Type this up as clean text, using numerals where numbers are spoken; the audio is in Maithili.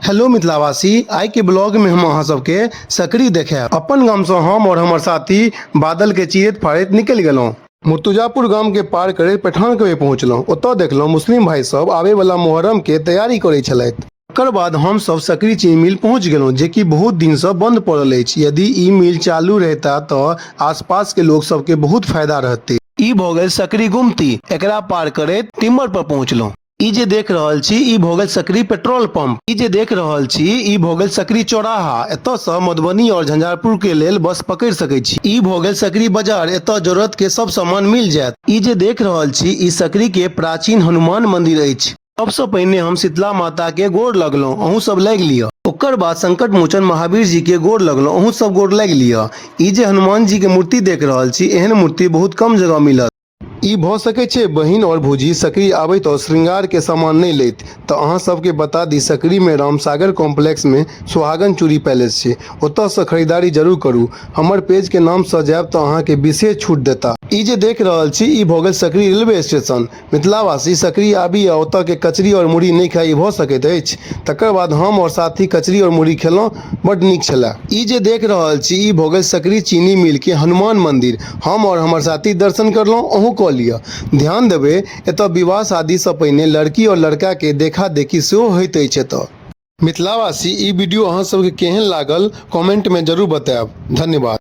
हेलो मिथिलावासी, आइ के ब्लॉग में हम अहाँ सबके सकरी देखायब। अपन गाम से हम और हमर साथी बादल के चीरैत फाड़ैत निकलि गेलहुँ। मुर्तुजापुर गाम के पार करैत पठानकवे पहुँचलहुँ। ओतऽ देखलहुँ मुस्लिम भाई सब आबे वाला मुहर्रम के तैयारी करै छलथि। तकर बाद हम सब सकरी चीनी मिल पहुँच गेलहुँ, जे कि बहुत दिन से बंद पड़ल अछि। यदि ई मिल चालू रहता तऽ आसपास के लोग सबके बहुत फायदा रहते। ई भऽ गेल सकरी गुमती, एकरा पार करैत टिम्बर पर पहुँचलहुँ। ई जे देख रहल छी ई भऽ गेल सकरी पेट्रोल पंप। ई जे देख रहल छी ई भऽ गेल सकरी चौराहा। एतऽ सँ मधुबनी और झंझारपुर के लेल बस पकड़ि सकै छी। ई भऽ गेल सकरी बाजार। एतऽ जरूरत के सब सामान मिल जायत। ई जे देख रहल छी ई सकरी के प्राचीन हनुमान मंदिर अछि। सबसँ पहिने हम शीतला माता के गोर लगलहुँ, अहूँ सब लागि लिअ। ओकर बाद संकट मोचन महावीर जी के गोर लगलहुँ, अहूँ सब गोर लागि लिअ। ई जे हनुमान जी के मूर्ति देख रहल छी एहन मूर्ति बहुत कम जगह मिलत। ई भऽ सकै छै बहिन और भौजी सकरी आबैत और श्रृंगार के सामान नहि लैत तऽ अहाँ सबके बता दी सकरी में रामसागर कॉम्प्लेक्स में सुहागन चूड़ी पैलेस छै ओतऽ सँ खरीदारी जरूर करू हमर पेज के नाम सँ जायब तऽ अहाँ के विशेष छूट देता। ई जे देख रहल छी ई भऽ गेल सकरी रेलवे स्टेशन। मिथिलावासी सकरी आबी आ ओतऽ के कचरी और मुरही नहि खाइ ई भऽ सकैत अछि? तकर बाद हम और साथी कचरी और मुरही खेलहुँ बड्ड नीक छलए। ई जे देख रहल छी ई भऽ गेल सकरी चीनी मिल के हनुमान मंदिर। हम और हमर साथी दर्शन करलहुँ अहूँ कऽ लिअ। ध्यान देबै एतऽ विवाह शादी सँ पहिने लड़की और लड़का के देखा देखी सेहो होइत अछि एतऽ। मिथिलावासी ई वीडियो अहाँ सबके केहन लागल कमेंट में जरूर बतायब। धन्यवाद।